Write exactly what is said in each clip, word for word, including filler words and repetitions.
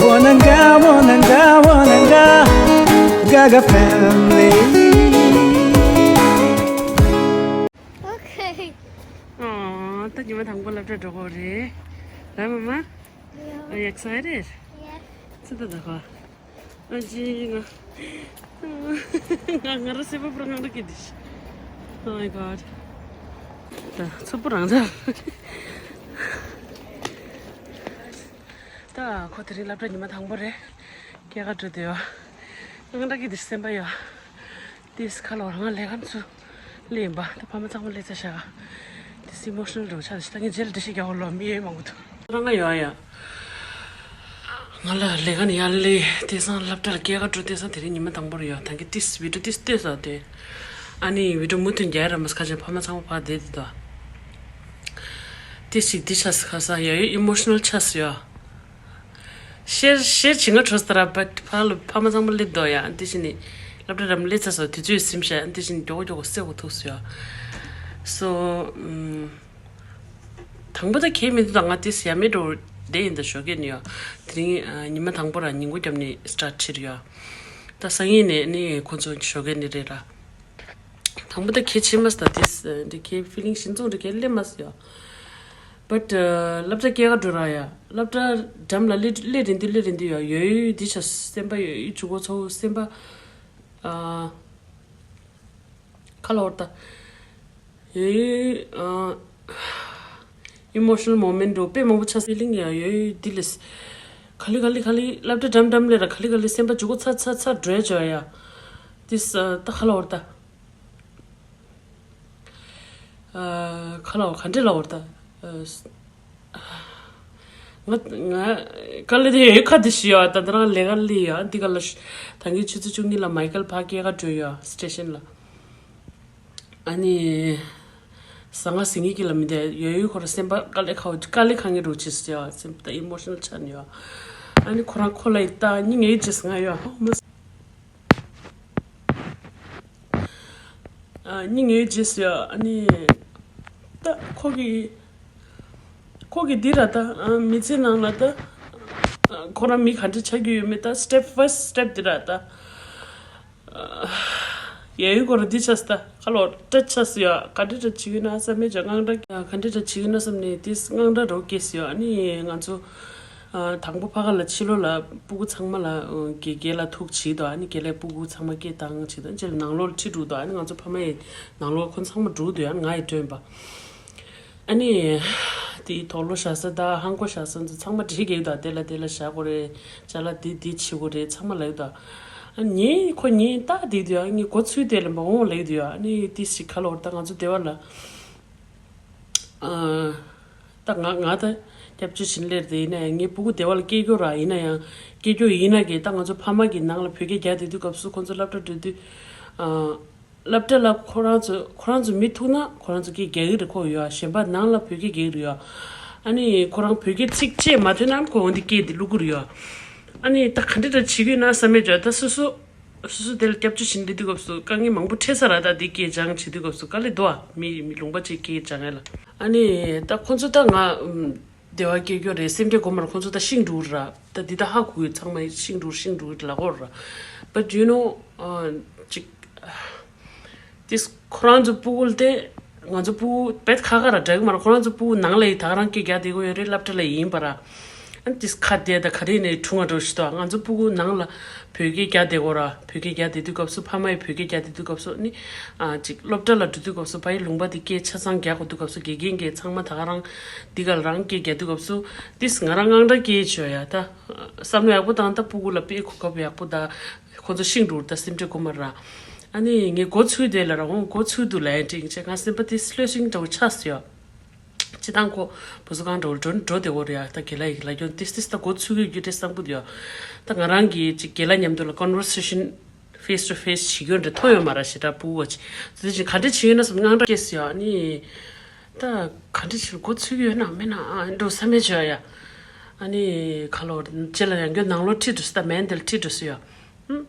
Wananga, wananga, wananga, Gaga family. Okay. Aww, ད་ཉི་མ་དང་པོ་སློབ་གྲྭ་འགྲོ་གི་རེད། Right, Mama? Yeah. Are you excited? Yeah. ཙི་ད་ད་ཁོ། ཨ་ཅེ་ང་། ང་ང་རང་སེམས་པ་པུ་ར་ངང་ར་སྐྱིད་དེ། Oh my God. ད་ཚོ་པུ་རང་ཚ། ད་ཁོ་དེ་རིང་སློབ་གྲྭ་ཉི་མ་དང་པོ་རེད། སྐྱེལ་ག་འགྲོ་དུས་ཡོད། ངང་ར་སྐྱིད་དེ་སེམས་པ་ཡོད། དེས་ཁ་ལོ་རང་ལས་ཀ་ཚུ་ལས་ཡིན་པ་ད་ཕ་མ་ཚང་མ་ལས་ཚ་ཤག་དེས་emotional འགྲོ་ཆགས་ཤི། ད་ངས་རྗེས་ལ་འགྲེལ་བཤད་རྒྱག་དགོས་ལོ། མི་ཡོད་མང་པོ་འདུག་རང་ང་ཡོད་ཡ། ང་ལ་ལས་ཀ་ནས་ཡར་སླེབས་དེང་སང་སློབ་གྲྭར་སྐྱེལ་ག་འགྲོ་དེང་སང་དེ་རིང་ཉི་མ་དང་པོ་རེད་ཡ། ད་གིན་ཏིས་བི་ཌི་ཡོ་ཏིས་ལྟོས་ས་དེ། ཨ་ནི་བི་ཌི་ཡོ་མུ་མཐུད་རྒྱག་ར་མ་ཁ་ཅན་ཕ་མ་ཚང་མ་ཕར་བསྡད་དེ་དོ། ཏིས་ཞིག་འདི་ཆགས་སི་ཁ་ས་ཡ་ཡོད་ཨི་མོ་ཤི་ནལ་ཆགས་སི་ཡ། ཤེར་ཤེར་བྱེད་ང་བྲོས་ཏ་ར་བཊ་ཕ་ལ་ཕ་མ་ཚང་མ་སླེབས་དོ་ཡ། འདི་བཞིན་ནི་སློབ་གྲྭ་རམ་སླེབས་ཚར་སོ་དུས་ཚོད་སིམ་ཤ་འདི་བཞིན་མགྱོགས་མགྱོགས་སེ་གོ་ཐུག་སོ་ཡ། སོ། དང་པོ་ད་ཁྱེད་མི་འདུག་ད་ང་དེ་ཟ་མེད་འགྲོ་བསྡད་ཡིན་ད་ཞོགས་ཀས་ནི་ཡོད། དེ་རིང་ཉི་མ་དང་པོ་ར་ཉིན་གུང་རྒྱབ་ནས་སི་ཊར་ཊི་བྱེད་ཡོད། ད་སང་ཉིན་ནས་ནི་ཁོ་ཚོ་ཞོགས་ཀས་ནི་རེད་ར། དང་པོ་ད་ཁྱེད་ཆེ་མ་སི་ད་དེ་འདི་ཁྱེད་ཕི་ལིང་ཤིན་ཙོང་འདི་ཁྱེད་སླེབས་མ་སི་ཡོད། བཊ་སློབ་གྲྭ་སྐྱེལ་ག་འགྲོ་ར་ཡ། སློབ་གྲྭ་འགྲམ་ལ་སླེབས་སླེབས་རིན་དུས་སླེབས་རིན་དུས་ཡ་ཡོད་འདི་ཆ་སེམས་པ་ཡོད་ཡོད་ཇུ་གོ་ཚོ་སེམས་པ། ཁ་ལོ་བར་ད། ཡོད། ཨི་མོ་ཤི་ནལ་མོ་མེན་ཊི་འགྲོ་དཔེ་མང་པོ་ཆགས་ཕི་ལིང་ཡ་ཡོད་འདི་ལས། ག་ལེ་ག་ལེ་ག་ལེ་སློབ་གྲྭ་འགྲམ་འགྲམ་ལས་ར་ག་ལེ་ག་ལེ་སེམས་པ་འཇུག་གོ་ཚ་ཚ་ཚ་འགྲོ་བྱོས་ཡ། ཏིས་ད་ཁ་ལོ་བར་ད། ཁ་ལོ་ག་འདྲེ་ལོ་བར་ད། ང་ང་དཀའ་ལས་དེ་ཡོད་ཁ་དེ་ཞུ་ཡ། ད་ད་རང་ལས་ཀ་ལས་ཡ་འདི་ག་ལ་ཞུ། ད་གིན་ཆུ་ཚོད་བཅུ་གཉིས་ལ་མའི་ཀལ་ཕ་སྐྱེལ་ག་འགྲོ་ཡ་སི་ཊེ་ཤན་ལ། ཨ་ནི། ཟ་ང་ཟིང་ངེ་ཀི་ལ་མི་དེ་ཡོད་ཡོད་ཁོ་ར་སེམས་པ་དཀའ་ལས་ཁ་དཀའ་ལས་ཁ་ངེ་རུ་ཆེ་སི་ཡ་སེམས་པ་ད་ཨི་མོ་ཤི་ནལ་ཆགས་ནི་ཡ། ཨ་ནི་ཁོ་རང་ཁོ་ལ་ཡི་ད་སྙིང་ངེ་ཅེ་སི་ང་ཡ་ཧོ་མ། སྙིང་ངེ་རྗེས་སུ་ཡ་ཨ་ནི། ད་ཁོ་གི་ཁོ་གི་འདི་ར་ད་མི་ཚེ་ནང་ལ་ད་ཁོ་རང་མི་ག་འདྲ་ཆགས་ཀྱི་ཡོད་མེད་ད་སི་ཊེབ་ཕར་སི་ཊེབ་འདི་ར་ད་ཡ་ཡོད་ཁོ་ར་འདི་ཆགས་ད་ཁ་ལོ་སྐྲ་ཆགས་སུ་ཡ་ག་འདྲ་འདྲ་བྱེད་ཀྱི་ན་བསམ་མེད་ཅག་དངངས་སྐྲག་ག་འདྲ་འདྲ་བྱེད་ཀྱི་ན་བསམ་ནས་དེ་དངངས་སྐྲག་རོ་སྐྱེས་སུ་ཡ་ཨ་ནི་ང་ཚོ། དང་པོ་ཕ་ག་ལ་ཕྱི་ལོགས་ལ་སྤུ་གུ་ཚང་མ་ལ་དགེ་རྒན་ལ་ཐུག་བྱེད་དོ། ཨ་ནི་དགེ་ལས་སྤུ་གུ་ཚང་མ་སྐད་བཏང་བྱེད་དོ། རྗེས་ལ་ནང་ལོགས་ཁྲིད་འགྲོ་དོ། ཨ་ནི་ང་ཚོ་ཕ་མ་ཡི་ནང་ལོགས་ཁོ་ཚང་མ་འགྲོ་དོ། ཨ་ནི་ང་ཡི་སྟོན་པ། ཨ་ནི་དེའི་དོག་ལོ་བཞག་ས་དང་ཧང་གོ་བཞག་ས་ཚོ་ཚང་མ་བྲིས་རྒྱག་དོ། དེ་ལ་དེ་ལ་བཞག་དགོས་རེད། ཅ་ལག་འདི་འདི་བྱེད་དགོས་རེད་ཚང་མ་ལབ་དོ། ཨ་ནི་ངས་ཁོ་ངས་ལྟ་བསྡད་དུས་ཨ་ངས་འགོ་ཚུགས་དེ་ལ་མ་འོང་ལབ་དུས་ཨ་ནི་ཏི་ཞིག་ག་ལ་འོར་ད་ང་ཚོ་སྡེ་བ་ལ། ད་ང་ང་ད་སྐྱབས་བཅོལ་ཕྱིན་སླེབས་དེ་ཡིན་ན་ཡང་ངའི་སྤུ་གུ་སྡེ་བ་ལ་སྐྱེལ་རྒྱུ་ར་ཡིན་ན་ཡང་སྐྱེལ་རྒྱུ་ཡིན་ན་གི་ད་ང་ཚོ་ཕ་མ་གི་ནང་ལ་བོད་སྐད་རྒྱག་བསྡད་དུས་སྐབས་སུ་ཁོང་ཚོ་སློབ་གྲྭ་འགྲོ་དུས་སློབ་གྲྭ་ལ་ཁོ་རང་ཚོ་ཁོ་རང་ཚོ་མི་ཐུག་ན་ཁོ་རང་ཚོ་སྐད་རྒྱག་གི་རེད། ཁོ་ཡོད་གཞན་པ་ནང་ལ་བོད་སྐད་རྒྱག་གི་རེད་ཡོད། ཨ་ནི་ཁོ་རང་བོད་སྐད་ཚིག་གཅིག་མ་ཐོན་ནའང་ཁོ་འོན་ཏེ་སྐད་དེ་བླུག་གི་རེད་ཡོད། ཨ་ནི་ད་ག་འདྲ་འདྲ་བྱེད་ཀྱི་ཡོད་ན་བསམ་མེད་ཅོ་ད་སོ་སོ། སོ་སོ་དེ་ལ་སྐྱབས་བཅོལ་ཕྱིན་དེ་དུས་སྐབས་སུ་དཀའ་ངལ་མང་པོ་འཕྲད་ས་ར་ད་དེ་སྐད་སྦྱང་བྱེད་དུས་སྐབས་སུ་དཀའ་ལས་འདུག་ཨ། མི་མི་ལུང་པ་ཅིག་སྐད་སྦྱང་ཡ་ལ། ཨ་ནི་ད་ཁོང་ཚོ་ད་ང་ཨམ་སྡེ་བ་སྐྱེལ་རྒྱུ་རེད་སེམས་ཁྲལ་དགོས་མ་རེད། ཁོང་ཚོ་ད་ཤིང་འབྲུག་ར་ད་འདི་ད་ཧ་གོ་གི་ཚང་མ་ཤིང་འབྲུག་ཤིང་འབྲུག་ལ་གོ་ར། But you know ཅིག་དེས་ཁོ་རང་ཚོ་སྤུ་གུ་ལ་དེ་ང་ཚོ་སྤུ་གུ་བེད་ཁ་ཁ་ར་འདྲ་གི་མ་རེད། ཁོ་རང་ཚོ་སྤུ་གུ་ནང་ལ་ཡི་ད་ག་རང་སྐད་རྒྱག་བསྡད་གོ་ཡོད་རེད་སློབ་གྲྭ་ལ་ཡིན་པ་ར། ཨ་ནི་དེས་ཁ་བདེ་ད་ག་རེ་ནས་དྲུང་ང་འགྲོ་ཞིག་ཏོ། ང་ཚོ་སྤུ་གུ་ནང་ལ་བོད་སྐད་རྒྱག་བསྡད་གོ་ར། བོད་སྐད་རྒྱག་བསྡད་དུས་སྐབས་སུ་ཕ་མ་ཡི་བོད་སྐད་རྒྱག་བསྡད་དུས་སྐབས་སུ་ནི་ཨ་ཅིག་སློབ་གྲྭ་ལ་འགྲོ་དུས་སྐབས་སུ་ཕ་ཡི་ལུང་པ་དེ་སྐད་ཆ་ཚང་རྒྱག་དགོས་དུས་སྐབས་སུ་དགེ་རྒན་གྱིས་ཚང་མ་ད་ག་རང་འདི་ག་ལ་རང་སྐད་རྒྱག་དུས་སྐབས་སུ་དེས་ང་རང་དངངས་སྐྲག་སྐྱེས་བྱོས་ཡ་ད་བསམ་བློ་ཡག་པོ་བཏང་ད་སྤུ་གུ་ལ་དཔེ་གོ་སྐབས་ཡག་པོ་ད་ཁོ་ཚོ་ཤིང་འབྲུག་ད་སེམས་ཁྲལ་དགོས་མ་ར། ཨ་ནི་ངས་འགོ་ཚུགས་དེ་ལ་ར་འོང་འགོ་ཚུགས་འདུག་ལ་ཡ་དྲིན་ཆེ་ང་སེམས་པ་དེ་སློས་ཤིང་འདྲ་བོ་ཆགས་སོ་ཡ། སྤྱི་བཏང་ཁོ་བུ་གསོ་ཁང་འགྲོ་འགྲོ་འགྲོ་བདེ་བོ་རེད་ཡ། ད་དགེ་ལགས་ཡིག་ལ་སྐྱོན་ཏིས་ཏིས་ད་འགོ་ཚུགས་ཀྱི་རྒྱུ་འབྲས་བཟང་པོ་འདུག་ཡ། ད་ང་རང་གིས་ཅིག་དགེ་ལགས་མཉམ་དུ་ལ་conversation face to face བྱེད་རྒྱུ་འདྲ་མཐོང་ཡོད་མ་ར་ཞེ་དྲག་སྤུ་གུ་བ་ཅིག་དེ་ཅིག་ག་འདྲ་བྱེད་ཡོད་ན་བསམ་དངངས་སྐྲག་སྐྱེས་སོ་ཡ། ཨ་ནི་ད་ག་འདྲ་བྱེད་འགོ་ཚུགས་ཀྱི་ཡོད་ན་མེད་ན་ཨ་འགྲོ་བསམ་མེད་བྱོས་ཡ། ཨ་ནི་ཁ་ལོ་རྗེས་ལ་ཡང་རྒྱུ་ནང་ལོགས་ཁྲིད་འགྲོ་སོ་ད་མན་དེ་ལ་ཁྲིད་འགྲོ་སོ་ཡ། ཧུམ།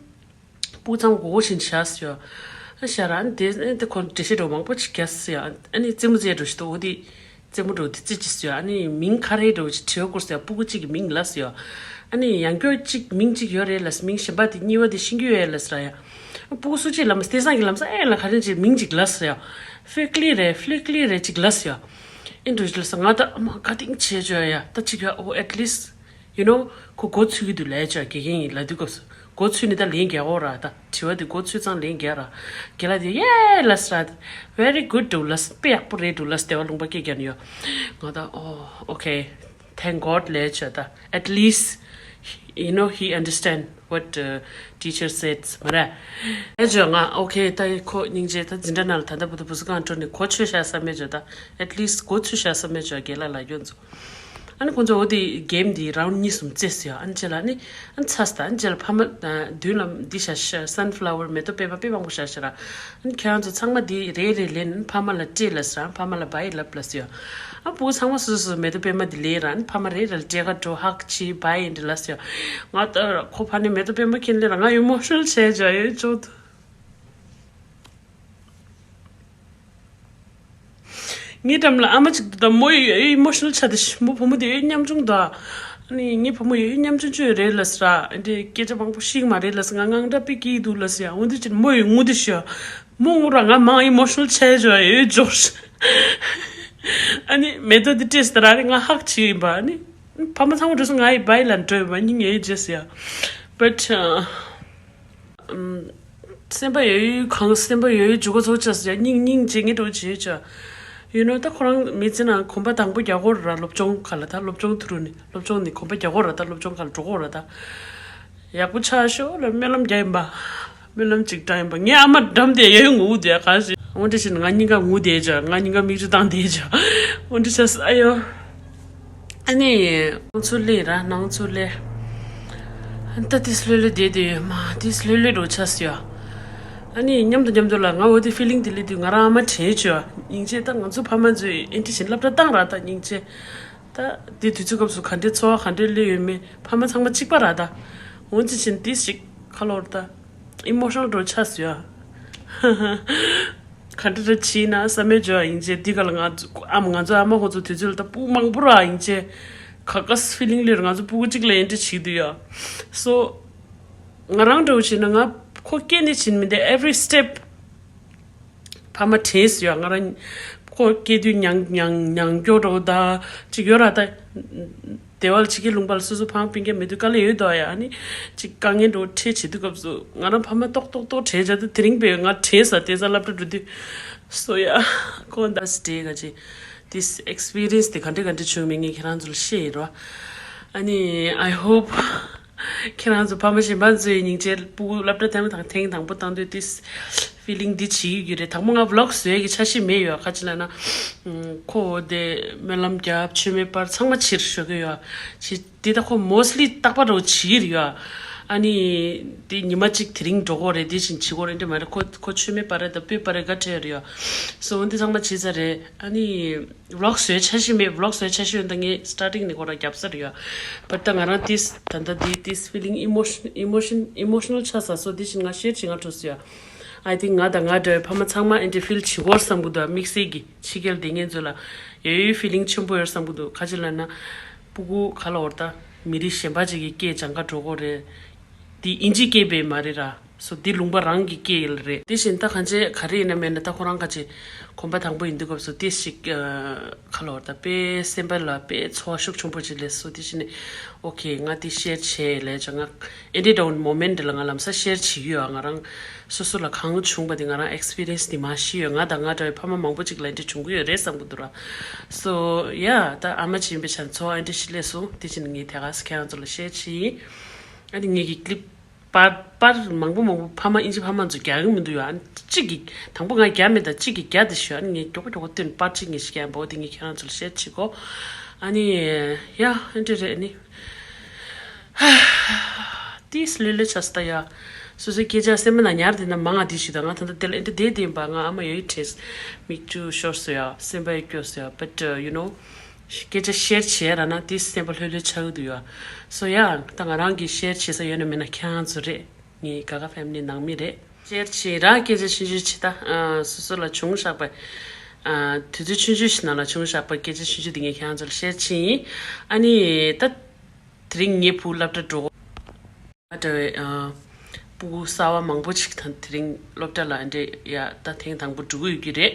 སྤུ་གུ་ཚང་མ་མགོ་བོ་བཞིན་བཞག་སོ་ཡ། ཨ་ཤ་ར་ཨ་ནི་དེ་ཨ་ནི་དེ་ཁོ་འགྲེལ་བཤད་འདྲ་བོ་མང་པོ་ཅིག་རྒྱག་སོ་ཡ། ཨ་ནི་རྩེད་མོ་རྩེ་འགྲོ་ཞིག་ཏུ་འོ་དེ་རྩེད་མོ་འགྲོ་དེ་རྩེ་ཅི་སོ་ཡ། ཨ་ནི་མིང་ག་རེ་འགྲོ་ཅིག་དྲི་བ་བསྐུར་སོ་ཡ། སྤུ་གུ་གཅིག་གི་མིང་ལབ་སོ་ཡ། ཨ་ནི་ཡང་སྐྱོ་གཅིག་མིང་གཅིག་ཡོད་རེད་ལབ། མིང་གཞན་པ་དེ་གཉིས་པ་དེ་ཤེས་ཀྱི་ཡོད་ལབ་ཟེར་ཡ། སྤུ་གུ་སུ་གཅིག་ལབ་མ་སྟེ་སང་གི་ལམ་སང་ཨེ་ལ་ག་རེ་ཅིག་མིང་གཅིག་ལབ་ཟེར་ཡ། ཧྥེ་ཀླི་རེད་ཧྥེ་ཀླི་རེད་ཅིག་ལབ་ཟེར་ཡ། ཨེ་འགྲོ་ཅིག་ལབ་ས་ང་ད་ཨ་མ་དགའ་ཏིང་བྱས་བྱོས་ཡ། ད་ཅིག་ཡ་ཨོ་at least you know ཁོ་མགོ་ཚོས་ཀྱི་འདུག་ལབ་བྱས་དགེ་རྒན་ཡིན་ལབ་དུས་སྐབས་སུ་མགོ་ཚོས་ནི་ད་ལན་རྒྱག་གོ་ར། ད་དྲི་བ་དེ་མགོ་ཚོས་ཙང་ལན་རྒྱག་ར། རྒན་ལགས་དེ་ཡེ་ལབ་ཟེར་ར། Very good འདུག་ལབ། དཔེ་ཡག་པོ་རེད་འདུག་ལབ། བདེ་བ་ལུང་པ་སྐད་རྒྱག་ནི་ཡོད། ང་ད་ཨོ་okay thank God ལབ་བྱས། ད་at least you know he understand what uh, teacher said མ་རེད། ཨེ་བྱས་ང་okay ད་ཁོ་སྙིང་རྗེ། ད་འཛིན་གྲྭ་ནང་ལ་ད་ལྟ་བུ་དུ་བུ་སུ་གང་འགྲོ་ནི་གོ་ཆོད་ཤག་བསམ་མེད་བྱས། ད་at least གོ་ཆོད་ཤག་བསམ་མེད་བྱས་རྒན་ལགས་ལ་ཡོད་ཚོ། ཨ་ནི་ཁོང་ཚོ་འོ་དེ་གེམ་དེ་རའུན་ཌི་གཉིས་གསུམ་རྩེས་སོང་ཡ། ཨ་ནི་རྗེས་ལ་ཨ་ནི་ཨ་ནི་ཚར་སོང་། ཨ་ནི་རྗེས་ལ་ཕ་མ་མདུན་ལ་འདི་བཞག་ཤག་sunflower མེ་ཏོག་པད་མ་དཔེ་མང་པོ་བཞག་ཤག་ར། ཨ་ནི་ཁྱེད་རང་ཚོ་ཚང་མ་འདི་རེ་རེ་ལེན། ཕ་མ་ལ་སྤྲད་ལབ་ཟེར། ཕ་མ་ལ་bye ལབ་ལབ་ཟེར་ཡ། ཨ་བུ་ཚང་མ་སོ་སོ་སོ་མེ་ཏོག་པད་མ་འདི་ལེན་ར། ཨ་ནི་ཕ་མ་རེ་རེ་ལ་སྤྲད་ག་འགྲོ་hug བྱེད་bye འདི་ལབ་ཟེར་ཡ། ང་ད་ཁོ་ཕ་ནས་མེ་ཏོག་པད་མ་ཁྱེར་ལེན་ར་ང་emotional བྱས་བྱས་ཡོད་ཅོག་ཏུ། ངའི་འགྲམ་ལ་ཨ་མ་གཅིག་འདུག་ད་མོ་ཡི་emotional ཆགས་ཏེ་ཤི། མོ་བུ་མོ་དེ་ཡོད་ཉམ་ཆུང་འདུག་ཨ་ནི་ངའི་བུ་མོ་ཡོད་ཉམ་ཆུང་ཆུང་རེད་ལབ་ཟེར། ཨ་འདྲེ་སྐད་ཆ་མང་པོ་ཤེས་ཀྱི་མ་རེད་ལབ་ཟེར། ང་དངངས་སྐྲག་དཔེ་སྐྱེ་གི་འདུག་ལབ་ཟེར། འོ་འདི་ཕྱིར་མོ་ཡི་ངུ་དེ་ཤི། མོ་ངུ་ར་ང་མང་emotional ཆགས་བྱས་ཡོད་ཅོག་ཨ་ནི་མེ་ཏོག་དེ་སྤྲད་ཟེར་ར་ནི་ང་hug བྱེད་ཡིན་པ། ཨ་ནི་ཕ་མ་ཚང་མ་འགྲོ་སོང་། ང་ཡི་bye ལ་འགྲོ་ཡིན་པ། སྙིང་ཡོད་རྗེས་ཟེར། But uh, སེམས་པ་ཡོད་ཡོད་གང་སེམས་པ་ཡོད་ཡོད་འཇུག་ག་ཚོགས་ཆགས་ཟེར། སྙིང་སྙིང་རྗེ་ངེས་འགྲོ་བྱེད་ཆ། You know ད་ཁོ་རང་མི་ཚེ་ནང་གོམ་པ་དང་པོ་རྒྱག་གོ་ར། སློབ་སྦྱོང་ག་ལ་ད་སློབ་སྦྱོང་དུ་རུ་ནི་སློབ་སྦྱོང་ནི་གོམ་པ་རྒྱག་གོ་ར། ད་སློབ་སྦྱོང་ག་ལ་འགྲོ་གོ་ར། ད་ཡག་པོ་ཆགས་ཤོག་ལ་སྨོན་ལམ་རྒྱག་ཡིན་པ། སྨོན་ལམ་ཅིག་བཏང་ཡིན་པ། ངའི་ཨ་མ་འགྲམ་དེ་ཡོད་ཡོད་ངུ་དེ་ག་ཞིག་འོན་ཏེ་བཞིན་ང་གཉིས་ཀ་ངུ་དེ་ཆ། ང་གཉིས་ཀ་མིག་ཆུ་བཏང་དེ་ཆ། འོན་ཏེ་ཆ་ཨ་ཡོ། ཨ་ནི། ནང་ཚུར་སླེབས་ར་ནང་ཚུར་སླེབས། ཨ་ནི་ད་ཏིས་ལྷོད་ལྷོད་བསྡད་དེ་ཡོད་མ་ཏིས་ལྷོད་ལྷོད་འགྲོ་ཆགས་སོང་ཡ། ཨ་ནི་མཉམ་དུ་མཉམ་དུ་ལ་ང་འོ་དེ་feeling དེ་སླེབས་དུས་ང་རང་ཨ་མ་དྲན་བྱུང་ཡ། སྙིང་རྗེ། ད་ང་ཚོ་ཕ་མ་ཚོས་ཨེ་འདྲི་བཞིན་སློབ་གྲྭ་བཏང་ར། ད་སྙིང་རྗེ། ད་དེ་དུས་ཚོད་སྐབས་སུ་ག་འདྲའི་ཚོར་བ་ག་འདྲའི་སླེབས་ཡོད་མེད་ཕ་མ་ཚང་མ་གཅིག་པ་ར། ད་འོ་ཙི་བཞིན་ཏིས་ཞིག་ཁ་ལོར་ད་emotional འགྲོ་ཆགས་སོང་ཡ། ག་འདྲ་འདྲ་བྱས་ན་བསམ་མེད་བྱོས་ཡིན་ཅེ། འདི་ག་ལ་ང་ཚོ་ཨ་མ་ང་ཚོ་ཨ་མ་ཁོ་ཚོ་དུས་ཚོད་ལ་ད་སྤུ་གུ་མང་པོ་རག་ཡིན་ཅེ། ག་ག་feeling ལེར་ང་ཚོ་སྤུ་གུ་གཅིག་ལ་ཨེ་འདྲ་བྱེད་དུས་ཡ། So ང་རང་འདྲ་བོ་བྱས་ན་ང་ཁོ་སྐྱེས་ནས་ཕྱིན་མི་འདི་every step ཕ་མ་དྲན་སོང་ཡ། ང་རང་ཁོ་སྐྱེས་དུས་མྱང་མྱང་མྱང་སྐྱོ་འདྲ་བོ་ད་ཅིག་ཡོད་ར་ད། སྡེ་བ་ལ་ཕྱི་རྒྱལ་ལུང་པ་ལ་སོ་སོ་ཕ་མ་སྤུན་ཀྱག་མེད་དུས་དཀའ་ལས་ཡོད་དོ་ཡ། ཨ་ནི་ཅིག་དཀའ་ངལ་འགྲོ་འཕྲད་བྱེད་དུས་སྐབས་སུ་ང་རང་ཕ་མ་ཏོག་ཏོག་ཏོག་བྲེལ་བྱ་དུས་དེ་རིང་པས་ང་དྲན་ས་དེ་ས་སློབ་གྲྭ་འགྲོ་དུས་སོ་ཡ། ཁོང་ད་སི་ཏེ་ག་ཅི་this experience དེ་ག་འདྲ་ག་འདྲ་བྱུང་མིན་ངས་ཁྱེད་རང་ཚོ་ལ་བཤད་ཡིན་རོ། ཨ་ནི་I hope ཁྱེད་རང་ཚོ་ཕ་མ་གཞན་པ་ཚོའི་སྙིང་རྗེ། སྤུ་གུ་སློབ་གྲྭ་ཐེངས་དང་ཐེངས་དང་པོ་བཏང་དུས་this feeling འདི་བྱེད་ཀྱི་ཡོད་རེད། དང་པོ་ང་vlog བཟོ་ཡས་ཀྱི་འཆར་གཞི་མེད་ཡོད། ག་ཅི་ལབ་ན་ཁོ་དེ་སྨོན་ལམ་རྒྱབ་མཆོད་མེ་སྤར་ཚང་མ་ཕྱིར་ཞོག་གི་ཡོད། ཕྱི་དེ་ད་ཁོ་mostly རྟག་པ་འདྲ་བོ་བྱེད་ཀྱི་ཡོད། ཨ་ནི་དེ་ཉི་མ་གཅིག་དེ་རིང་འགྲོ་གི་རེད། དེ་བཞིན་བྱེད་ཀྱི་རེད་འདྲ་མ་རེད། ཁོ་ཁོ་མཆོད་མེ་སྤར་རེད་ད་སྤོས་སྤར་རེད་ག་བྲལ་རེད་ཡོད། So འོན་ཏེ་ཚང་མ་བྱེད་ས་རེད། ཨ་ནི་vlog བཟོའི་འཆར་གཞི་མེད། vlog བཟོའི་འཆར་གཞི་ཡོད་ད་ངས་starting ནས་ཁོ་རང་རྒྱབ་ས་རེད་ཡོད། But ད་ང་རང་this ད་ལྟ་འདི་this feeling emotion emotion emotional ཆགས་ས་སོ་དེ་བཞིན་ང་share བྱེད་ང་འགྲོ་སོང་ཡ། I think ང་དང་ང་འདྲ་བའི་ཕ་མ་ཚང་མ་ཨེ་འདྲ་feel བྱེད་ཀྱི་ཡོད་བསམ་གྱི་འདུག་དམིགས་བསལ་གྱི་ཕྱི་རྒྱལ་བསྡད་མཁན་ཚོ་ལ་ཡོད་ཡོད་feeling ཆེན་པོ་ཡོད་བསམ་གྱི་འདུག་ག་ཅི་ལབ་ན་སྤུ་གུ་ག་ལ་འོར་ད་མི་རིགས་གཞན་པ་ཅིག་གི་སྐད་སྦྱང་ག་འགྲོ་གི་རེད། འདི་ཨིན་ཇི་སྐད་དཔེ་མ་རེད་ར། So འདི་ལུང་པ་རང་གི་སྐད་ཡིན་རེད། དེ་བཞིན་ད་གང་ཅི་ག་རེ་ཡིན་ན་མེད་ན་ད་ཁོ་རང་ག་ཅི་གོམ་པ་དང་པོ་ཡིན་དུས་སྐབས་སུ་ཏིས་ཞིག་ག་ལ་འོར་ད་དཔེ་སེམས་པ་ལ་དཔེ་ཚོར་བ་ཤུགས་ཆེན་པོ་ཅིག་སླེབས་སོང་། དེ་བཞིན་ནས་okay ང་དེ་share བྱེད་ལས་ཅང་ང་ཨེ་འདྲའི་འདྲ་བོ་moment འདི་ལ་ང་ལམ་སང་share བྱེད་ཀྱི་ཡོད། ང་རང་སོ་སོ་ལ་གང་བྱུང་བ་དེ་ང་རང་experience དེ་མ་ཤི་ཡོད། ང་དང་ང་འདྲ་བའི་ཕ་མ་མང་པོ་ཅིག་ལ་ཨེ་འདྲ་བྱུང་གི་ཡོད་རེད་བསམ་གི་འདུག་ར། So yeah ད་ཨ་མ་ཅིག་ཡིན་པའི་ཆ་ནས་ཚོར་བ་ཨེ་འདྲ་ཞིག་སླེབས་སོང་། དེ་བཞིན་ངས་དེ་ག་ས་ཁྱེད་རང་ཚོ་ལ་share བྱེད་ཡིན། ཨ་ནི་ངེད་ཀྱི་clip པར་པར་མང་པོ་མང་པོ་ཕ་མ་ཨིན་ཇི་ཕ་མ་ཚོ་རྒྱག་གི་མི་འདུག་ཡ། ཨ་ནི་གཅིག་གིས་དང་པོ་ང་རྒྱག་མེད་ད་གཅིག་གིས་རྒྱག་དེ་ཞུ། ཨ་ནི་ངས་མགྱོགས་པོ་མགྱོགས་པོ་བཏོན་པར་གཅིག་ངས་ཤིག་རྒྱག་འབོ་དེ་ངས་ཁྱེད་རང་ཚོ་ལ་share བྱེད་གོ་ཨ་ནི་ཡ་ཨེ་འདྲ་རེད། ཨ་ནི་ཏིས་ལོས་ལོས་ཆགས་སོང་ད་ཡ། སོ་སོའི་སྐད་ཆ་སེམས་པ་ནང་ཉར་དེ་ན་མང་ང་དེ་ཞུ་ད་ང་ད་ལྟ་དེ་ལ་ཨེ་འདྲ་བསྡད་དེ་ཡིན་པ་ང་ཨ་མ་ཡོད་ཡོད་བྲེས་མིག་ཆུ་ཤོར་སོང་ཡ། སེམས་པ་ཡི་སྐྱོ་སོང་ཡ། But uh, you know སྐད་ཆ་share བྱས་ར་ན་དེ་སེམས་པ་ལྷོད་ལྷོད་ཆགས་ཀྱི་འདུག་ཡ། So yeah ད་ང་རང་གིས་share བྱེད་ས་ཡོད་ན་མེད་ན་ཁྱེད་རང་ཚོ་རེད། ངའི་ག་ག་family ནང་མི་རེད། share བྱེད་ར་སྐད་ཆ་ཆུང་ཆུང་བྱེད་ད། སོ་སོ་ལ་བྱུང་བཞག་པ། དུས་ཚོད་ཆུང་ཆུང་ཞིག་ནང་ལ་བྱུང་བཞག་པ་སྐད་ཆ་ཆུང་ཆུང་དེ་ངས་ཁྱེད་རང་ཚོ་ལ་share བྱེད་ཡིན། ཨ་ནི་ད། དེ་རིང་ངའི་བུ་སློབ་གྲྭ་འགྲོ། ང་འདྲ་བའི་ཨ། སྤུ་གུ་གསར་བ་མང་པོ་ཅིག་ད་དེ་རིང་སློབ་གྲྭ་ལ་འདྲེ་ཡ་ད་ཐེངས་དང་པོ་འགྲོ་གི་ཡོད་ཀྱི་རེད།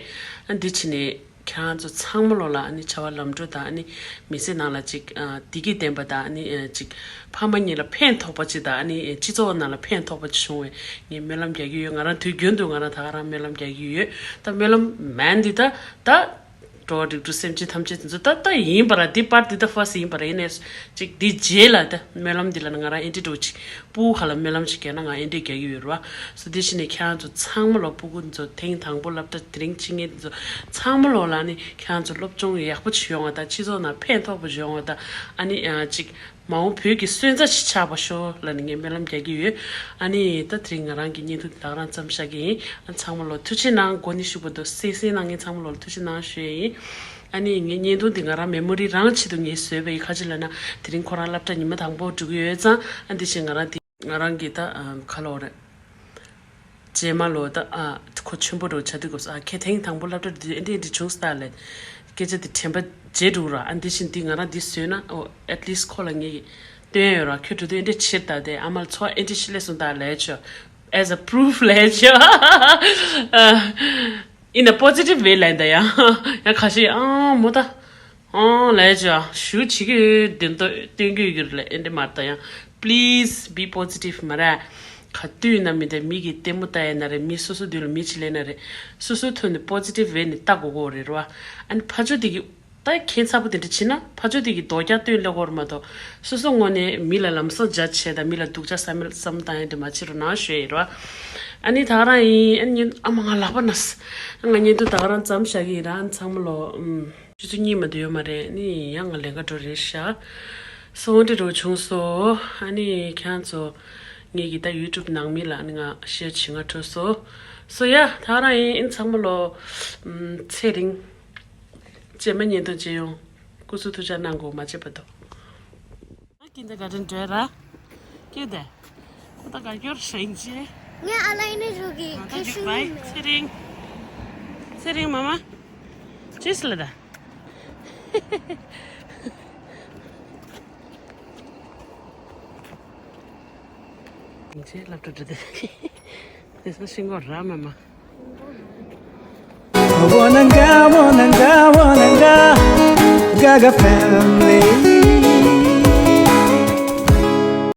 ཨ་འདི་ཕྱི་ནས་ཁྱེད་རང་ཚོ་ཚང་མ་ལོ་ལ་ཨ་ནི་བྱ་བ་ལམ་འགྲོ་དང་ཨ་ནི་མི་ཚེ་ནང་ལ་ཅིག་ཨ་བདེ་སྐྱིད་ལྡན་པ་དང་ཨ་ནི་ཨ་ཅིག་ཕ་མ་གཉིས་ལ་ཕན་ཐོགས་པ་ཅིག་དང་ཨ་ནི་སྤྱི་ཚོགས་ནང་ལ་ཕན་ཐོགས་པ་ཅིག་བྱུང་བའི་ངས་སྨོན་ལམ་རྒྱག་གི་ཡོད། ང་རང་དུས་རྒྱུན་དུ་ང་རང་ད་ག་རང་སྨོན་ལམ་རྒྱག་གི་ཡོད། ད་སྨོན་ལམ་མན་འདི་ད་ད། འགྲོ་བ་རིགས་དྲུག་སེམས་ཅན་ཐམས་ཅད་དེ་ཚོ་ད་ལྟ་ཡིན་པ་ར། འདི་པར་འདི་ད་ཧྥ་སི་ཡིན་པ་ར། ཡིན་ནས་ཅིག་འདི་རྗེས་ལ་ད་སྨོན་ལམ་འདི་ལ་ང་རང་ཨེ་འདྲི་འགྲོ་ཅིག་སྤུ་གུ་ཧ་ལ་སྨོན་ལམ་ཅིག་རྒྱག་ན་ང་ཨེ་འདྲི་རྒྱག་གི་ཡོད་ར། སོ་དེ་བཞིན་ནས་ཁྱེད་རང་ཚོ་ཚང་མ་ལོ་སྤུ་གུ་འདི་ཚོ་ཐེངས་དང་པོ་སློབ་གྲྭ་དེ་རིང་ཕྱི་ངན་འདི་ཚོ་ཚང་མ་ལོ་ལ་ནི་ཁྱེད་རང་ཚོ་སློབ་སྦྱོང་ཡག་པོ་ཅིག་ཡོང་བ་དང་སྤྱི་ཚོགས་ནང་ཕན་ཐོགས་པོ་ཅིག་ཡོང་བ་དང་ཨ་ནི་ཅིག་མ་འོངས་བོད་ཀྱི་སོན་རྩ་ཞིག་ཆགས་པ་ཤོག་ལ་ནི་ངས་སྨོན་ལམ་རྒྱག་གི་ཡོད། ཨ་ནི་ད་དེ་རིང་ང་རང་གི་བརྙན་ཐུང་འདི་ད་ག་རང་མཚམས་བཞག་གི་ཡིན། ཨ་ཚང་མ་ལོ་ཐུགས་རྗེ་གནང་། འགོ་ནས་ཤུགས་པ་འདུག་སེ་སེ་ནང་ངས་ཚང་མ་ལོ་ཐུགས་རྗེ་གནང་ཞུ་ཡི་ཡིན། ཨ་ནི་ངའི་བརྙན་ཐུང་འདི་ང་རང་མེ་མོ་རི་རང་ཆེད་དུ་ངས་བཟོས་པ་ཡིན། ཁ་ཅིག་ལ་ན་དེ་རིང་ཁོ་རང་སློབ་གྲྭ་ཉི་མ་དང་པོ་འགྲོ་གི་ཡོད་ཙང་ཨ་འདི་བཞིན་ང་རང་འདི་ང་རང་གི་ད་ཨ་ཁ་ལོ་རེད། རྗེས་མ་ལོ་ད་ཨ་ཁོ་ཆེན་པོ་འགྲོ་བྱ་དུས་སྐབས་སུ་ཨ་ཁྱེད་ཐེངས་དང་པོ་སློབ་གྲྭ་འདི་འདྲི་འདྲི་བྱུང་སྟ་ལས་སྐད་ཆ་འདི་དྲན་པ་བརྗེད་འགྲོ་ར། ཨ་འདི་བཞིན་འདི་ང་རང་འདི་བཟོས་ན་ཨོ་at least་ཁོ་ལ་ངས་སྟོན་ཡོད་ར། ཁྱོད་འགྲོ་དུས་འདྲི་ཕྱིར་ད་དེ་ཨ་མ་ལ་ཚོ་ཨེ་འདྲི་ཤི་ལས་སོང་ད་ལས་ཆོ་as a proof་ལས་ཆོ་in a positive way་ལས་ད་ཡ་ཡ་ཁ་ཤས་ཨ་མོ་ད། ཨང་ལས་ཅ་ཞུ་བྱེད་ཀྱི་ཡོད་འདི་འདོད་སྟོན་གྱི་ཡོད་ལ་ཨེ་འདྲ་མ་ལྟ་ཡང་please be positive་མ་རེད། ག་དུས་ན་མི་འདྲ་མི་གི་ལྟད་མོ་ལྟ་ཡ་ན་རེད། མི་སོ་སོ་དུས་ལ་མི་ཅི་ལས་ན་རེད། སོ་སོའི་ཐོག་ནས་positive་བས་ནས་ལྟ་དགོས་གོ་རེད་ར། ཨ་ནི་ཕ་ཆོས་དེ་གི་ད་ཁྱད་མཚར་པོ་དེ་འདྲ་བྱེད་ན་ཕ་ཆོས་དེ་གི་རྡོ་རྒྱག་སྟོན་ལེ་གོ་ར་མ་གཏོགས་སོ་སོ་ངོ་ནས་མི་ལ་ལམ་སང་ཇ་བྱས་དང་མི་ལ་སྡུག་ཅག་བསམ་བསམ་བཏང་ཡ་འདྲ་མ་བྱེད་རོགས་གནང་ཞུ་ཡ་ཡིན་ར། ཨ་ནི་ད་ག་རང་ཡིན། ཨ་ནི་ཨ་མ་ང་ལག་པ་ན་ང་བརྙན་ཐུང་ད་ག་རང་མཚམས་བཞག་གི་ཡིན་ར། ཨ་ནི་ཚང་མ་ལོ་ཨུམ། ཆུ་ཚོད་གཉིས་མ་གཏོགས་ཡོད་མ་རེད། ནི་ཡང་ང་ལས་ཀ་འགྲོ་རེད་ཤག་སོང་འདྲི་འགྲོ་བྱུང་སོ། ཨ་ནི་ཁྱེད་ཚོ་ངེད་ཀྱི་ད་ཡུ་ཊུབ་ནང་མི་ལ་ནི་ང་ཤེར་བྱེད་ང་འགྲོ་སོ། སོ་ཡ་ད་རང་ཡིན། ཨིན་ཚང་མ་ལོ་ཚེ་རིང་རྗེས་མ་ཉིན་དུ་མཇལ་ཡོང་། སྐུ་གཟུགས་ཐུགས་ཅག་གནང་དགོས་མ་བརྗེད་པ་དོ། Kindergarten འགྲོ་ར། ཁྱོད་དེ། ཁོ་ད་ག་སྐྱོར་ཧྲེང་ཆེ། ངས་ཨ་ལ་ཡིན་ན་རུ་གི་ང་ད་ཁེ་འཇིགས་སྲིད་པ་ཡིན། ཚེ་རིང་། ཚེ་རིང་མ་མ། ཅི་སི་ལ་ད། ཅེ་སློབ་གྲྭ་འགྲོ་དེ། དེ་སོ་ཤིང་གོ་ར་མ་མ། Wananga, wananga, wananga, Gaga family.